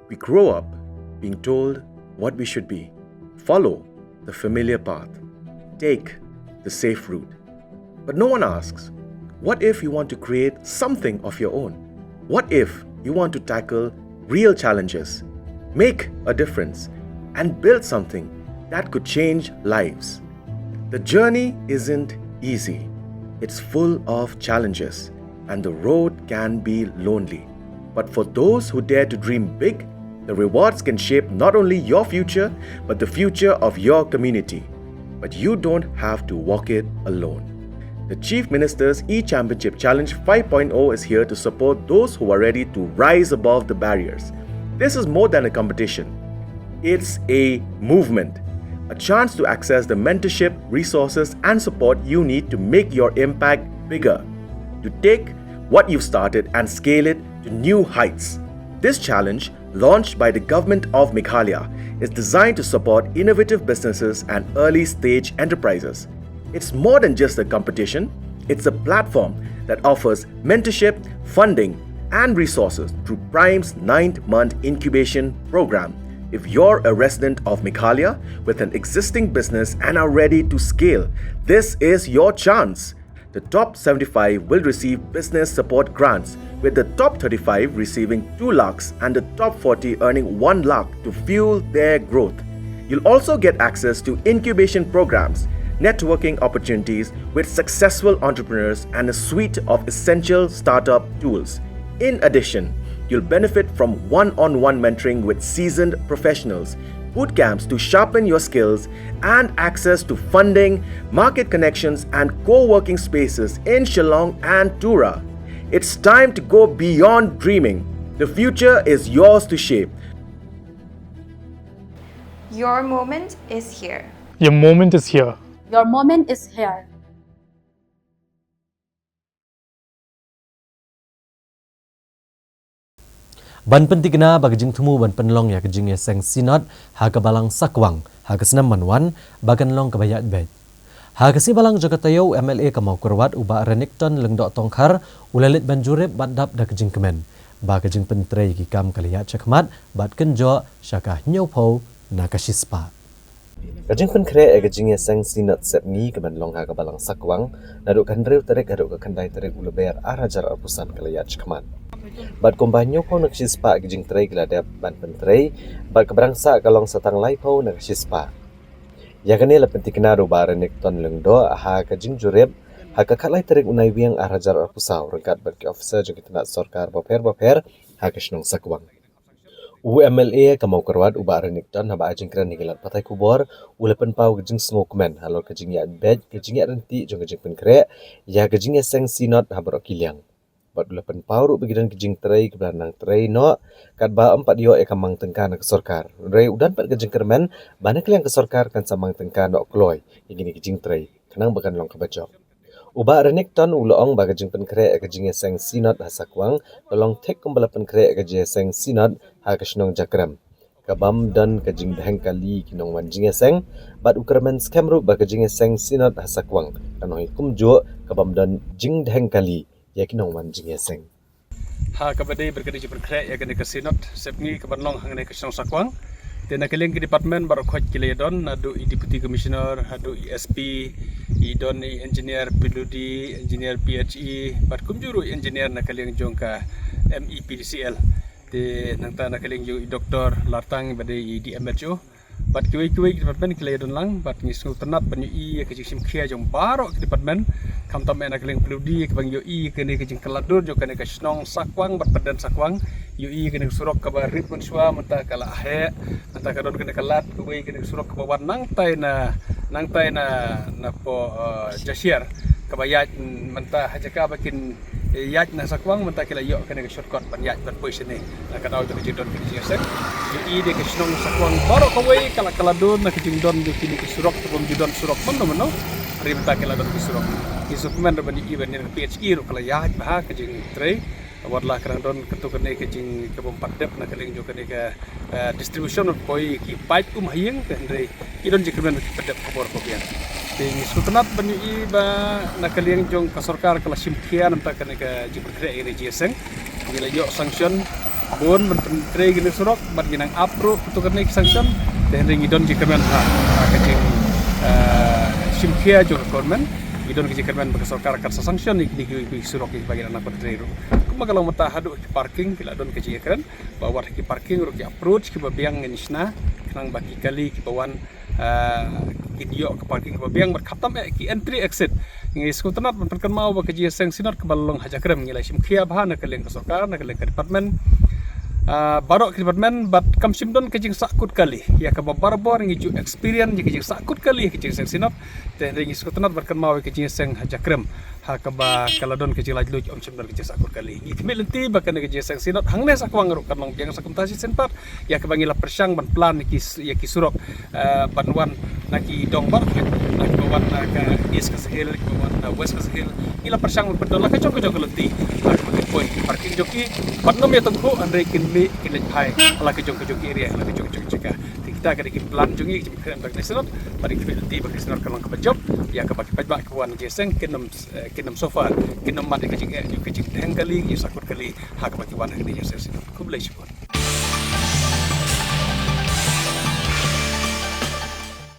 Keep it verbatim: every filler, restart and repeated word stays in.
We grow up being told what we should be. Follow the familiar path. Take the safe route. But no one asks, what if you want to create something of your own? What if you want to tackle real challenges, make a difference, and build something that could change lives? The journey isn't easy. It's full of challenges, and the road can be lonely. But for those who dare to dream big, the rewards can shape not only your future, but the future of your community. But you don't have to walk it alone. The Chief Minister's e-Championship Challenge five point oh is here to support those who are ready to rise above the barriers. This is more than a competition. It's a movement, a chance to access the mentorship, resources, and support you need to make your impact bigger, to take what you've started and scale it to new heights. This challenge, launched by the Government of Meghalaya, is designed to support innovative businesses and early stage enterprises. It's more than just a competition, it's a platform that offers mentorship, funding, and resources through Prime's ninth month incubation program. If you're a resident of Meghalaya with an existing business and are ready to scale, this is your chance. The top seventy-five will receive business support grants, with the top thirty-five receiving two lakhs and the top forty earning one lakh to fuel their growth. You'll also get access to incubation programs, networking opportunities with successful entrepreneurs, and a suite of essential startup tools. In addition, you'll benefit from one on one mentoring with seasoned professionals, boot camps to sharpen your skills, and access to funding, market connections, and co working spaces in Shillong and Tura. It's time to go beyond dreaming. The future is yours to shape. Your moment is here. Your moment is here. Your moment is here. Ban pyntikna ba ka jingthmu ban pynlong ïa ka jingïaseng Synod ha ka Balang Sakwang ha ka snem ban wan ba kan long kaba ïaid beit. Ha ka sngi Balang jong ka taïew, u MLA ka Mawkyrwat u Bah Renikton Lyngdoh Tongkhar u la leit ban jurip bad dap da ka jingkmen ba ka jingpyntrei ïa ki kam ka la ïaid shakhmat bad kynjoh sha ka hynñiewphew na ka shispah. Ka jingpynkhreh ïa ka jingïaseng Synod sepngi ka ban long ha ka Balang Sakwang naduh ka hynriew tarik haduh ka khyndai tarik u Lber ar hajar arphew san ka la ïaid shakhmat. Bad kumba hynñiewphew na ka shispah ki jingtrei ki la dep ban pyntrei bad ka ba dang sah ka long sa tang laiphew na ka shispah. Ïa kane la pyntikna da u Bah Renikton Lyngdoh ha ka jingjurip ha ka khatlai tarik u Naiwieng ar hajar arphew saw ryngkat bad ki officer jong ki tnat sorkar bapher bapher ha ka shnong Sakwang. U MLA ka Mawkyrwat u Bah Renikton haba ai jingkren ha ki lad pathai khubor u la pynpaw ka jingsngewkmen halor ka jingïaid beit ka jingïaid ryntih jong ka jingpynkhreh ïa ka jingïaseng Synod ha baroh ki liang. Bad u la pynpaw ruh ba ki don ki jingtrei kiba la nang trei noh katba ym pat ïoh ïa ka mang tyngka na ka sorkar. Hynrei u don pat ka jingkyrmen ba na ka liang ka sorkar kan sa mang tyngka noh kloi ïa kine ki jingtrei khnang ba kan long kaba jop. U Bah Renikton u la ong ba ka jingpynkhreh ïa ka jingïaseng Synod ha Sakwang ka long thik kumba la pynkhreh ïa ka jingïaseng Synod ha ka shnong Jakrem ka bym don ka jingdheng kali ki nongwan jingïaseng. Bad u kyrmen skhem ruh ba ka jingïaseng Synod ha Sakwang kan long hi kumjuh ka bym don jingdheng kali ïa ki nongwan jingïaseng. Ha kaba dei bad ka dei jingpynkhreh ïa kane ka Synod sepngi ka ban long hangne ka shnong Sakwang. Te na ka liang ki department baroh khoit ki la ïadon, naduh i Deputy Commissioner haduh i SP, i don i Engineer PWD, Engineer PHE bad kumjuh ruh i Engineer na ka liang jong ka MePDCL. Te nangta na ka liang jong i Doktor Lartang ba dei i DMHO. Bad kiwei kiwei ki department ki la ïadon lang bad ngi sngewtynnat ban ïohi ïa ka jingshim khia jong baroh ki department. Khamtam eh na ka liang PWD kaba ngi ïohi ïa kane ka jingkylla dur jong kane ka shnong Sakwang bad pyrden Sakwang. Ïohi ïa kane ka surok kaba rit mynshuwa mynta ka la heh. Mynta ka don kane ka lad kawei kane ka surok kaba wan nangtai na nangtai na napoh Jashiar kaba ïaid mynta ha jaka ba kin ïaid na Sakwang mynta ki la ïoh kane ka shortcut ban ïaid ban poi shane. Na ka daw jong ka jingdon kane ka jingïaseng. Ïohi de ka shnong Sakwang baroh kawei ka la kylla dur na ka jingdon jong kine ki surok, te bym ju don surok mano mano. Hynrei mynta ki la don ki surok. Ki surok kmen ruh ban ïohi ban ïa ka PHE ruh ka la ïaid bha ka jingtrei. Wat la ka dang don katto katne ka jing ka bym pat dep na ka liang jong kane ka distribution ban poi ki paip um ha ïing, te hynrei ki don jingkmen ki pat dep khubor ko biang. Te ngi sngewtynnat ban ïohi ba na ka liang jong ka sorkar ka la shim khia na bynta kane ka jingpynkhreh ïa kane ka jingïaseng. Ngi la ïoh sanction Bun ban pyntrei kine ki surok bad ngi nang ap ruh katto katne ki sanction. Te hynrei ngi don ki kyrmen ha ka jing, eh, shim khia jong ka government. Ngi don ki jingkyrmen ba ka sorkar kan sa sanction ïa kine ki surok kiba ngi nang pyntrei ruh. Kumba ka long mynta haduh ki parking ki la don ka jingkren ba wat ki parking ruh ki approach kiba biang ngin shna khnang ba ki kali kiba wan, ah, kin ïoh ka parking kaba biang bad khamtam eh ki entry exit. Ngi sngewtynnat ban pynkynmaw ba ka jingïaseng synod kaba long ha Jakrem ngi la shim khia bha na ka liang ka sorkar, na ka liang ka department, ah, baroh ki department bad kam shym don ka jingsahkut kali ïa kaba barabor ngi ju experience ïa ka jingsahkut kali ïa ka jingïaseng synod. Te hynrei ngi sngewtynnat ban kynmaw ïa ka jingïaseng ha Jakrem ha kaba ka la don ka jinglaitluid, ym shym don ka jingsahkut kali. Ngi khmih lynti ba kane ka jingïaseng synod hangne sa Kwang ruh kan long biang sa kumta shisien pat, ïa kaba ngi la pyrshang ban plan ïa ki, ïa ki surok, eh, ban wan na ki dong baroh, na kiba wan na ka East Khasi Hills, kiba wan na West Khasi Hills. Ngi la pyrshang ban pyndonkam la ka jong ka jong ka lynti, la kaba ki poi ki parking jong ki, ban ym ïatynjuh hynrei kin mih kin leit phai la ka jong ka jong ki area, la ka jong ka jong ka jaka. Te kita ka dei ki plan jong ngi, ki jingkren ba ka synod, ba dei ki lynti ba ka synod kan long kaba jop ïa kaba ki paidbah kiba wan jingïaseng kin ym, eh, kin ym suffer, kin ym mad ïa ka jingeh, ïa ka jingdheng kali, ïa ka jingsahkut kali ha kaba ki wan ha ka jingïaseng synod. Khublei shibun.